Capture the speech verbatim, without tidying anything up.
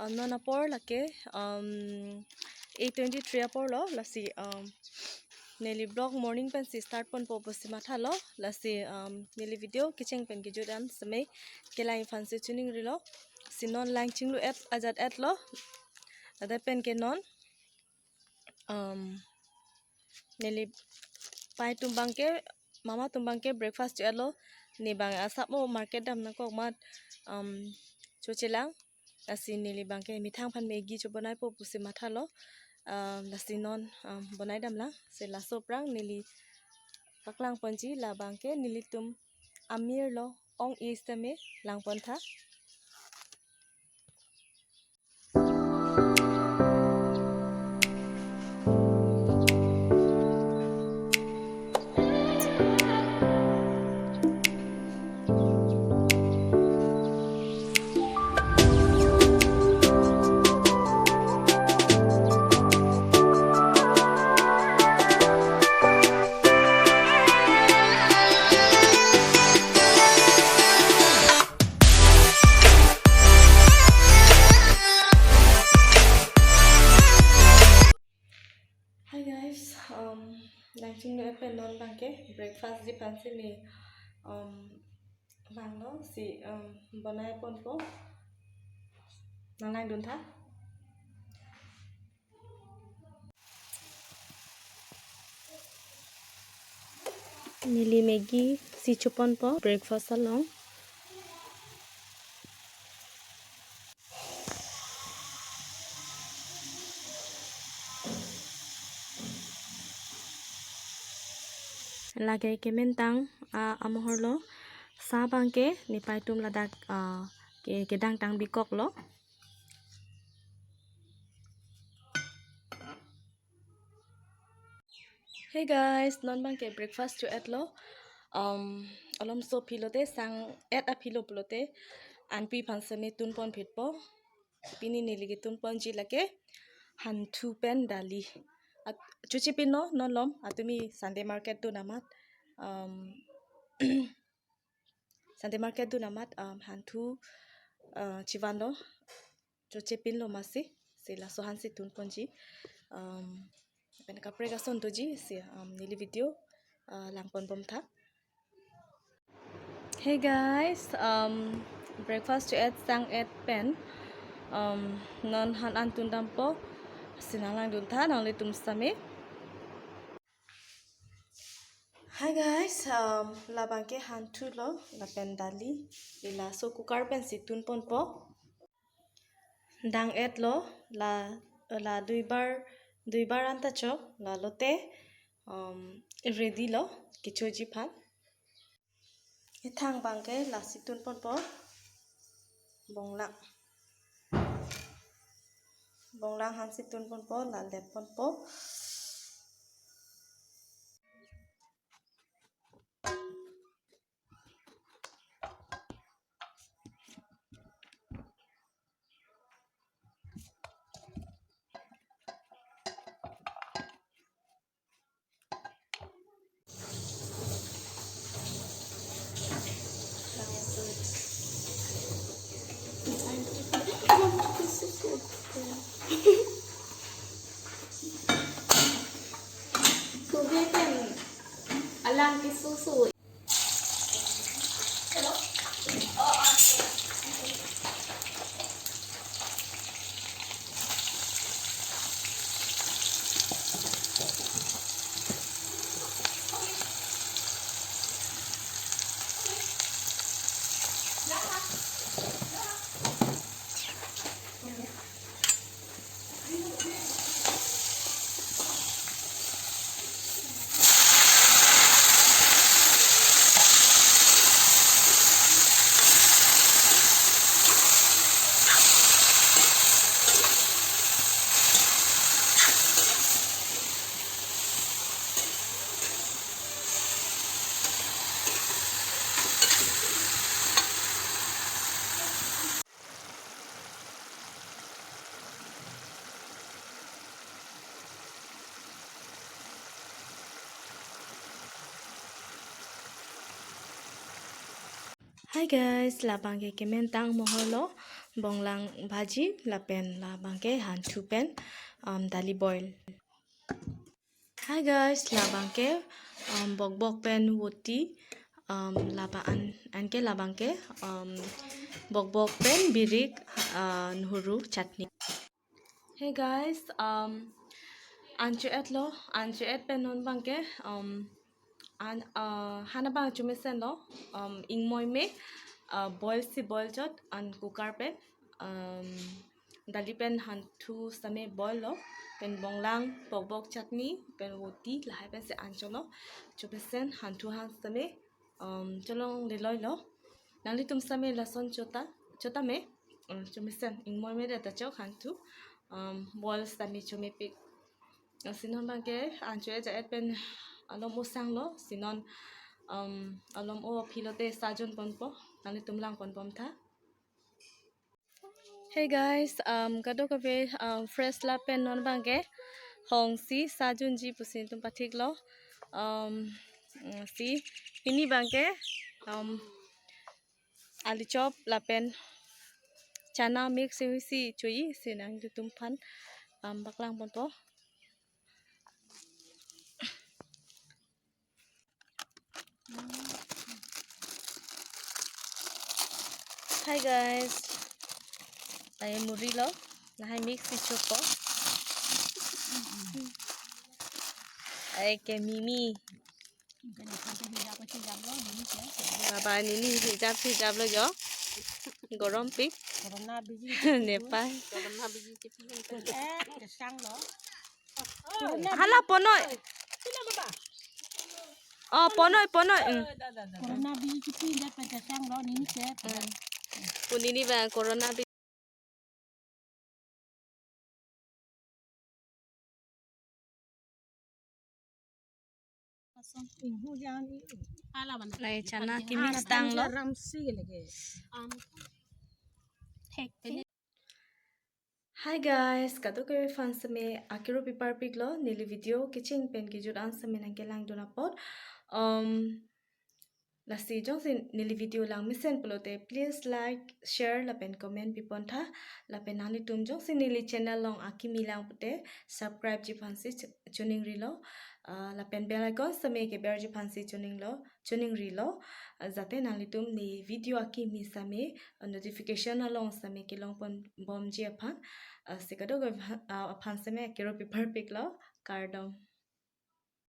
Uh, non apor lake, um, eight twenty-three apor lo, lasi, um, neli vlog morning pensi start ponpo pusi mathalo, lasi, um, neli video kecheng pen kejut an seme kelang aphansi choningrilo, si non lang chinglu-et ajat-et lo, ladak pen ke non, um, neli pai atum abangke, mama atum abangke breakfast cho-etlo, ne abang asap mo market dam nangkok amat, um, chochelang, lasi neli abangke methang aphan Maggi chobonaipo pusi mathalo, um, lasi non, um, bonai damlang, si laso aphrang neli paklang ponji, la abangke nelitum amir lo, ong-e sitame lang pontha. Hi guys, um, lang chinglu-et pen non abangke breakfast ji aphansi ne, um, vanglo, si, um, bonai ponpo, nanglang duntha. Neli Maggi si choponpo breakfast along. Lake kementang, ah, amohor lo, sa abangke ne pai atum ladak, ah, ke, kedang tang bikok lo. Hey guys, non abangke breakfast cho-etlo. Um, alomso aphi lote, sang-et aphi lo pulote, anpi aphan seme tun ponphitpo. Pini neli ketun ponji lake hanthu pen dali. At, chochepinlo non malom, atumi Sunday market dun amat, um, Sunday market dun amat, um, hanthu, uh, chevanlo, chochepinlo amatsi, si laso aphansi tun ponji. Um, pen kaprek ason doji, si, um, neli video, uh, lang ponbomtha. Hey guys, um, breakfast cho-et sang-et pen, um, non han an tun dampo, si nanglang duntha nanglitum sitame. Hi guys, um, la abangke hanthu lo, lapen dali, ila so cooker pensi tun ponpo. Dang-et lo, la, la duibar, duibar anta chok, la lote, um, ready lo, kechoji aphan. Ethang abangke lasi tun ponpo, bonglang. Bonglang aphansi tun ponpo, la lep ponpo. Kubi pen alang kesusu. Hi guys, labang ke kementang mohor lo. Bonglang bhaji lapen labangke hanthu pen, um, dali boil. Hi guys, labangke, um, bokbok pen voti, um, laba an, anke labangke, um, bokbok pen birik, uh, nuhuru chutney. Hey guys, um, an cho-et lo, an cho-et pen non bangke, um, an, uh, han abang chomesenlo, um, ingmoi me, uh, boil si boil chot an cooker pen, um, dali pen hanthu sitame boil lo, pen bonglang, bokbok chutney, pen voti, lahai pen si an cholo, chomesen hanthu han sitame, um, cholongle loi lo. Nanglitum sitame lason chota, chota me, um, chomesen, ingmoi me det ta chok hanthu, um, boil sitame chomepik. Uh, si non bangke an cho-et ja-et pen alom osang lo, si non, um, alom o aphi lote sa jun ponpo, nanglitum lang ponbom tha. Hey guys, um, kadokave, um, fresh lapen non bangke hong si sa junji pusi netum pathik lo. Um, mm, si pini bangke, um, alu chop lapen chana mix si si cho-i si nanglitum aphan, um, paklang ponpo. Hi guys. Lahai muri lo. Lahai mix si chopo. Ai ke mimi. Baba nini hijab hijab lo jo. Gorom pik. Corona biji. Nepal. Corona biji chipi. Eh, kesang lo. Hala ponoi. Oh, ponoi, ponoi. Mm. Corona biji chipi, dia pen kesang lo nini se. Mm. Punini ba corona biji. Lahai chana ke mix tang lo. Hi guys, kadokave aphan sitame akero piparpik lo, neli video kecheng pen kejut an sitame nangkelang dun apot. Um, lasi jongsi neli video langmesen pulote, please like, share lapen comment pipon tha. Lapen nanglitum jongsi neli channel along akimi lang pute, subscribe ji aphan si ch-, choningri lo. Ah, lapen bell icon sitame keberji aphan si choning lo, choningri lo. Ah, jate nanglitum ne video akimi sitame, ah, notification along sitame kelong ponbomji aphan. Ah, si kadokave aphan, ah, aphan sitame akero piparpik lo. Kardom.